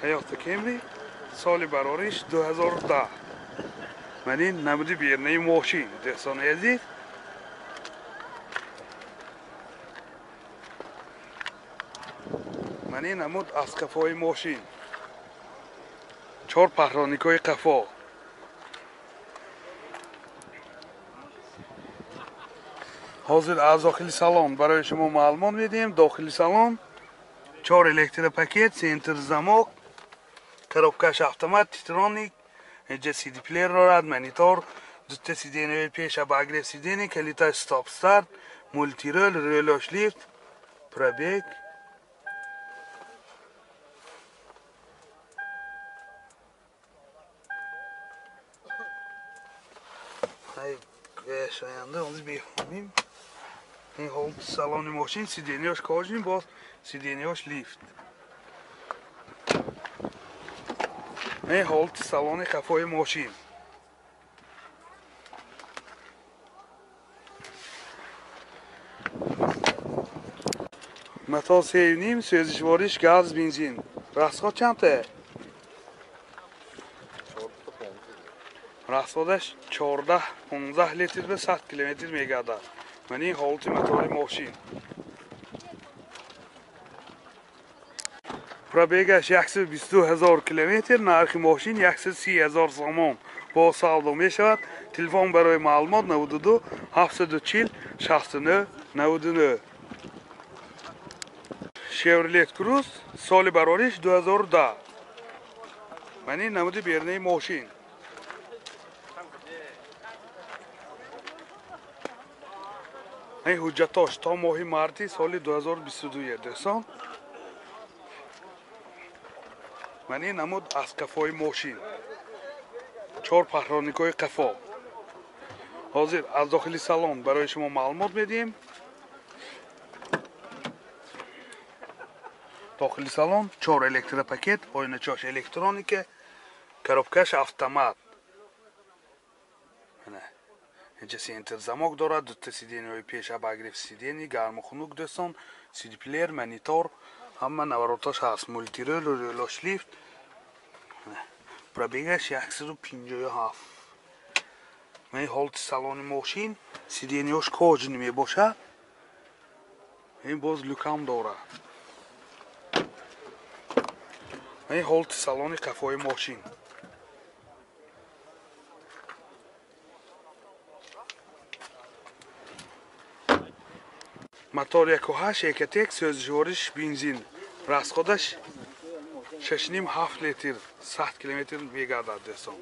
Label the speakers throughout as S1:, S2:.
S1: Toyota Camry соли барориш 2010. Ман ин намуди берунаи мошин, дӯстони азиз. Ман ин намуд аз қафои мошин. Чор паҳроникҳои қафо. Ҳозир аз дохили салон барои шумо маълумот медиҳем. Дохили салон чор электропакет, центр замок, коробкаш автомат, титроник, инҷа CD плеер дорад, монитор, дута сиденияи пеш обогрев сидения, калиташ стоп старт, мультирул, релош лифт, пробег. Шаянда онзи мефаҳмем. Ин ҳол салони мошин, сиденияш кожин, боз сиденияш лифт. Ин ҳолати салони қафои мошин. Мотор 3.5, сӯзишвориш газ, бензин. Расход чандта? Расходаш 14-15 литр ба 100 километр мегардад. Ман ин ҳолати мотори мошин. Пробегаш 122 ҳазор километр, нархи мошин 130 ҳазор сомон бо савдо мешавад. Телефон барои маълумот 92 740 69 99. Chevrolet Cruze соли барориш 2010. Ман ин намуди берунаи мошин. Ин ҳуҷҷатош то моҳи марти соли 2022, дӯстон. Ман ин намуд аз қафои мошин. Чор паҳроникҳои қафо. Ҳозир аз дохили салон барои шумо маълумот медиҳем. Дохили салон чор электропакет, оиначош электроника, коробкаш автомат. Инҷа центр замок дорад, дута сиденияҳои пеш обогрев сидения, гарму хунук, дӯстон, CD плеер, монитор, ҳама навороташ ҳаст, мультирул, релош лифт. Пробегаш 157. Ман ин ҳолати салони мошин, сиденияҳош кожини мебошад. Ин боз люкам дорад. Ман ин ҳолати салони қафои мошин. Мотор 1.8 Ecotec, сӯзишвориш бензин. Расходаш 6.5 литр 100 километр мегардад, дӯстон.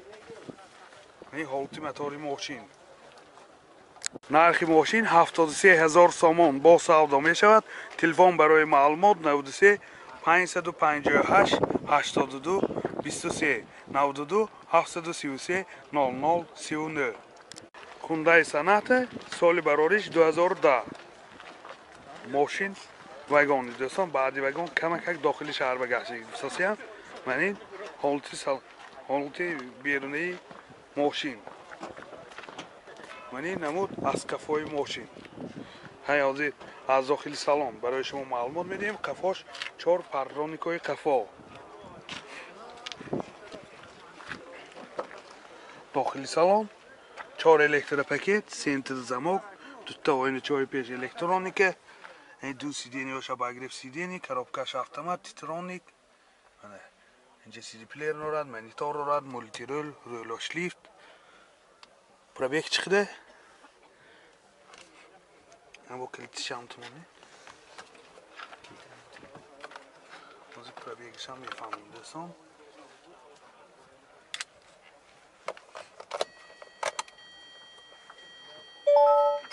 S1: Ин ҳолати мотори мошин. Нархи мошин 73 ҳазор сомон бо савдо мешавад. Телефон барои маълумот 93 558 82 23 92 733 00 39. Hyundai Sonata соли барориш 2010. Мошин вагон, дӯстон, баъди вагон камакак дохили шаҳр ба гашт гусосиям. Ман ин ҳолати берунаи мошин. Ман ин намуд аз қафои мошин. Ҳай ҳозир аз дохили салон барои шумо маълумот медиҳем. Қафош чор парроникҳои қафо. Дохили салон чор электропакет, центр замок, дута оиначаҳои пеш электроника, ду сиденияш обогрев сидения, коробкаш автомат, титроник. Инҷа CD плеер дорад, монитор дорад, мультирул, релош лифт. Пробег чиқида? Аммо калитишам тумони. Ҳозир пробегашам мефаҳмем, дӯстон.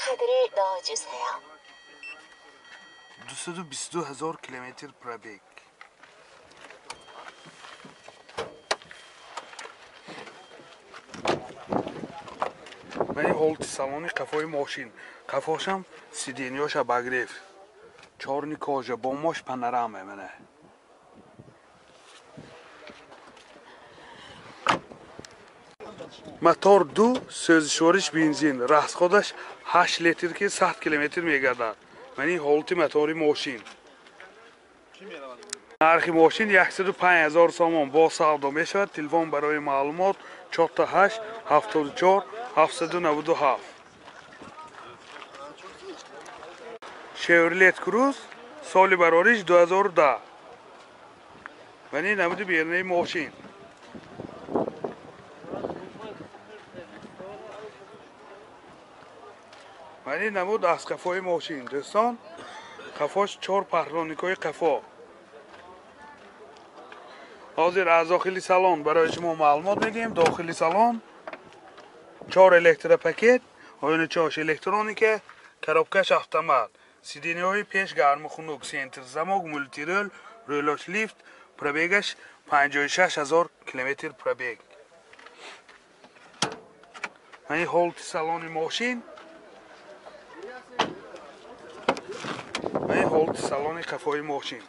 S2: 카드를 넣어주세요.
S1: 222 ҳазор километр пробег. Ман ин ҳолати салони қафои мошин. Қафошам сиденияш обогрев, чорни кожа, бомош панорама. Мана мотор 2, сӯзишвориш бензин, расходаш 8 литр ки 100 километр мегардад. Ман ин ҳолати мотори мошин. Нархи мошин 105 000 сомон бо савдо мешавад. Телефон барои маълумот 48 74 797. Chevrolet Cruze соли барориш 2010. Мани намуди бернаи мошин. Мани намуд аз қафои мошин. Дӯстон, қафош 4 паҳлоникҳои қафо. Ҳозир аз дохили салон барои шумо маълумот медиҳем. Дохили салон 4 электропакет, оиначаҳош электроника, коробкаш автомат, сиденьяҳои пеш гарму хунук, центр замок, мультирӯл, рӯлош лифт, пробегаш 56 000 километр пробег. Мани ҳолати салони мошин. Мани ҳолати салони қафои мошин.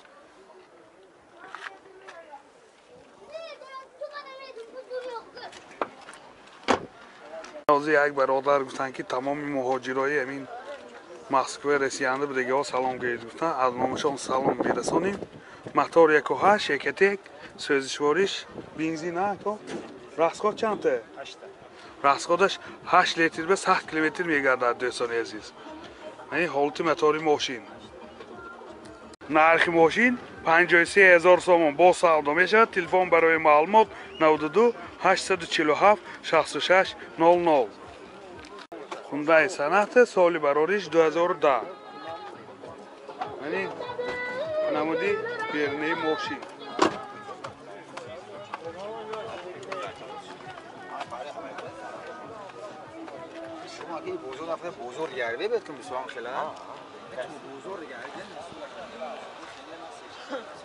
S1: Ҳозир як бародар гуфтанд, ки тамоми муҳоҷирои ҳамин Москва Россиянда будагиҳо салом гӯед гуфтанд. Аз номашон салом мерасонем. Мотор 1.8 Экотек, сӯзишвориш бензин ако. Расход чандта? Расходаш 8 литр ба 100 километр мегардад, дӯстони азиз. Ин ҳолати мотори мошин. Нархи мошин 53 000 сомон бо савдо мешавад. Телефон барои маълумот 92 847 66 00. Hyundai Sonata соли барориш 2010. Мани намуди бернаи мошин.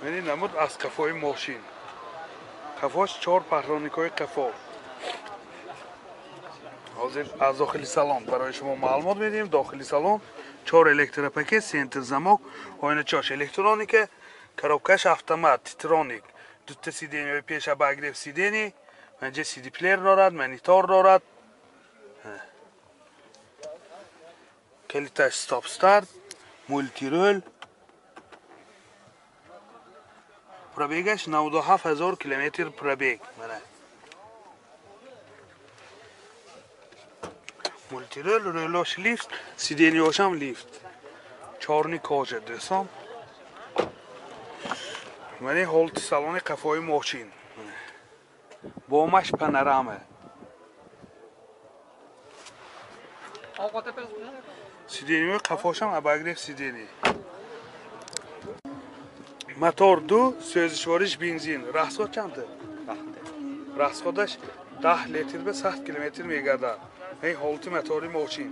S1: Мани намуд аз қафои мошин. Қафош 4 паҳлоникҳои қафо. Ҳозир аз дохили салон барои шумо маълумот медиҳем. Дохили салон 4 электропакет, центр замок, оиначаҳош электроника, коробкаш автомат, титроник, дута сиденьяҳои пеш обогрев сиденья, манҷа CD плеер дорад, монитор дорад, калиташ стоп старт, мультирӯл. Пробегаш 97 000 километр пробег. Мана мультирӯл, рӯлош лифт, сиденьяшам лифт. Чорни кожа, дӯстон. Мани ҳолати салони қафои мошин. Бомаш панорама. Сиденьяи қафошам обогрев сиденья. Мотор 2, сӯзишвориш бензин. Расход чандта? Расходаш 10 литр ба 100 километр мегардад. Ин ҳолати мотори мошин.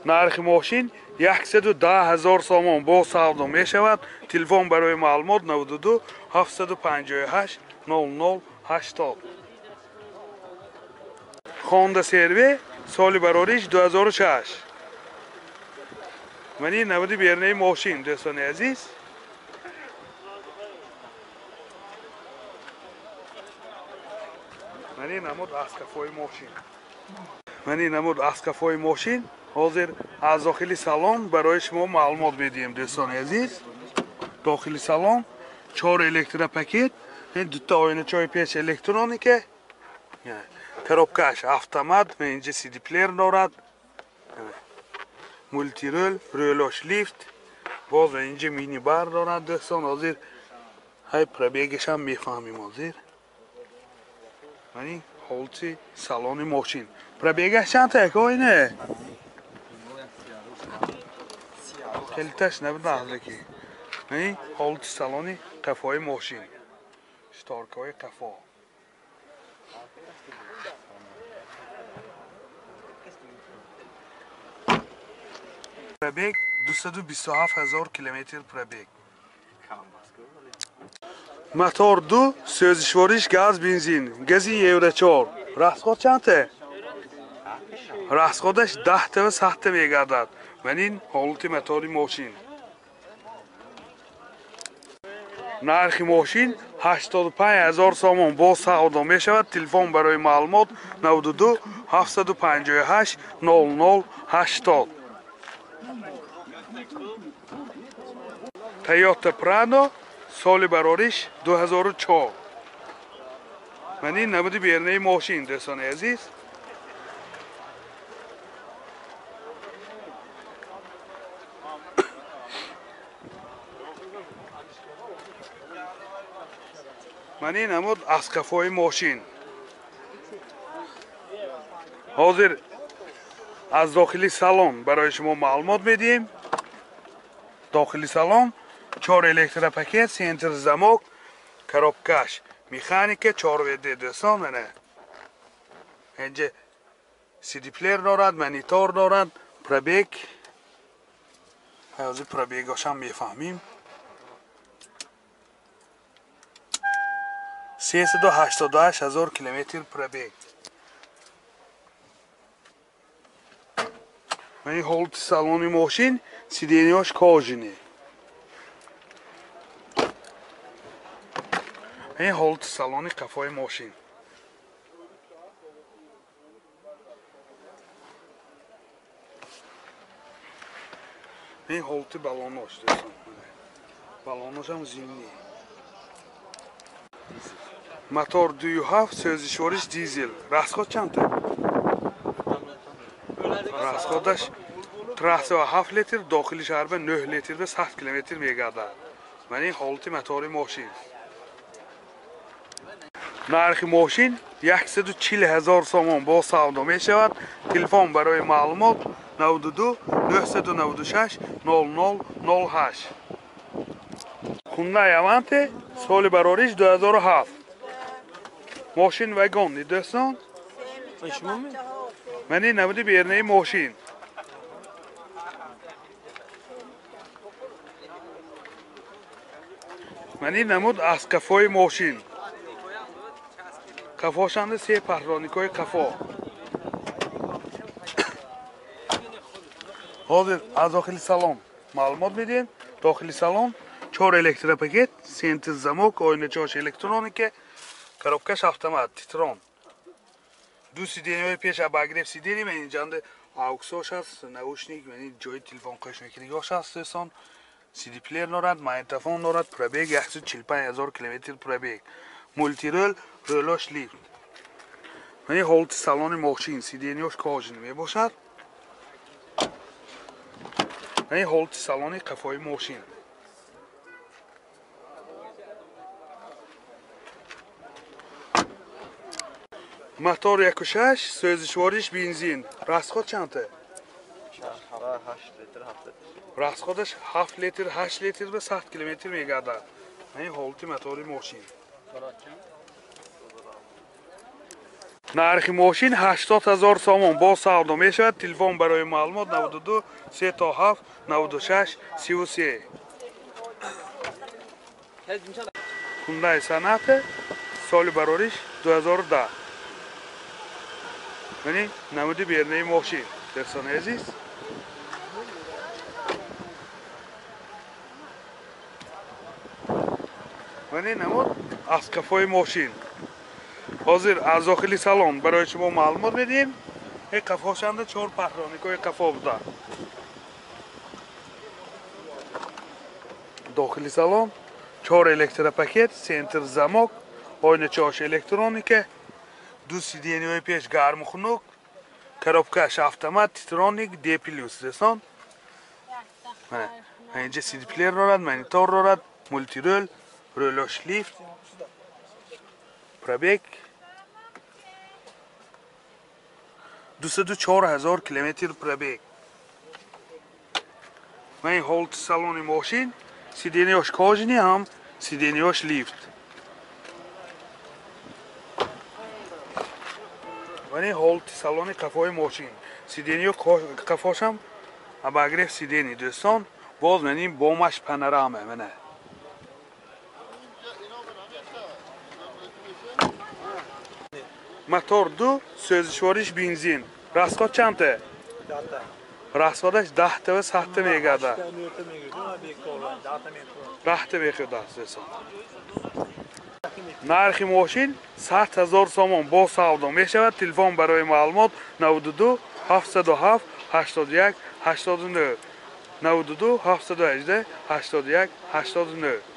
S1: Нархи мошин 110 000 сомон бо савдо мешавад. Телефон барои маълумот 92 758 00 80. Honda CR-V соли барориш 2006. Мани намуди бернаи мошин, дӯстони азиз. Мани намуд аз қафои мошин. Мани намуд аз қафои мошин. Ҳозир аз дохили салон барои шумо маълумот медиҳем, дӯстони азиз. Дохили салон 4 электропакет, дута оиначаҳои пеш электроника, коробкаш автомат, инҷа CD плеер дорад, мультирӯл, рӯлош лифт, боз инҷа мини-бар дорад, дӯстон. Ҳозир ҳай пробегашам мефаҳмем ҳозир. Мани ҳолати салони мошин. Пробегаш чандта яко ине? Калиташ набуда ҳазраки. Мани ҳолати салони қафои мошин. Шторкаҳои қафо. Пробег 227 000 километр пробег. Мотор 2, сӯзишвориш газ бензин, гази Евро 4. Расход чандта? Расходаш 10 та ва 100 та мегардад. Ман ин ҳолати мотори мошин. Нархи мошин 85 000 сомон бо савдо мешавад. Телефон барои маълумот 92 758 00 80. Toyota Prado соли барориш 2004. Ман ин намуди бернаи мошин дӯстони азиз. Ман ин намуд аз қафои мошин. Ҳозир аз дохили салон барои шумо маълумот медиҳем. Дохили салон 4 электропакет, центр замок, коробкаш, механика 4 ВД дӯстон. Мана инҷа CD плеер дорад, монитор дорад, пробег. Ҳозир пробегашам мефаҳмем. 388 ҳазор километр пробег. Ман ин ҳолати салони мошин, сиденияш кожини. Ин ҳолати салони қафои мошин. Ин ҳолати балонош дӯстон. Балоношам зимний. Мотор 2.7, сӯзишвориш дизел. Расход чандта? Расходаш трасса 7 литр, дохили шаҳр ба 9 литр ба 100 километр мегардад. Ман ин ҳолати мотори мошин. Нархи мошин 140 ҳазор сомон бо савдо мешавад. Телефон барои маълумот 92 996 00 08. Hyundai Avante соли барориш 2007. Мошин вагон дӯстон. Ман ин намуди бернаи мошин. Ман ин намуд аз қафои мошин. Қафошанда се патроникҳои қафо. Ҳозир аз дохили салон маълумот медиҳем. Дохили салон 4 электропакет, центр замок, оиначаҳош электроника, коробкаш автомат, Титрон. Ду сиденияҳои пеш обогрев сидения, ман инҷанда ауксош аст, наушник, ман ин ҷои телефон қӯшмекунигош аст дӯстон. CD плеер дорад, магнитофон дорад, пробег 145 ҳазор километр пробег. Мултирол, ролош лифт. Ман ин ҳолати салони мошин, сиденияш кожини мебошад. Ман ин ҳолати салони қафои мошин. Мотор 1.6, сӯзишвориш бензин. Расход чандта?
S3: 8 литр, 7 литр.
S1: Расходаш 7 литр, 8 литр ба 100 километр мегардад. Ин ҳолати мотори мошин. Нархи мошин 80 ҳазор сомон бо савдо мешавад. Телефон барои маълумот 92 37 96 33. Hyundai Sonata соли барориш 2010. Мани намуди бернаи мошин дӯстони азиз. Мани намуд аз қафои мошин. Ҳозир аз дохили салон барои шумо маълумот медиҳем. Ин қафошанда 4 патроникҳои қафо буда. Дохили салон 4 электропакет, центр замок, оиначаҳош электроника, ду сиденияҳои пеш гарму хунук, коробкаш автомат, Титроник, D+, дӯстон. Инҷа CD плеер дорад, монитор дорад, мултирол, ролош лифт, пробег 204 ҳазор километр пробег. Ман ин ҳолати салони мошин, сиденияш кожини ҳам сиденияш лифт. Ман ин ҳолати салони қафои мошин, сиденияи қафошам обогрев сидения дӯстон. Боз ман ин бомаш панорама мана. Мотор 2, сӯзишвориш бензин. Расход чандта? Расходаш 10 та ва 100 та мегардад. 10 та мехӯрад дӯстон. Нархи мошин 100 ҳазор сомон бо савдо мешавад. Телефон барои маълумот 92 707 81 89. 92 718 81 89.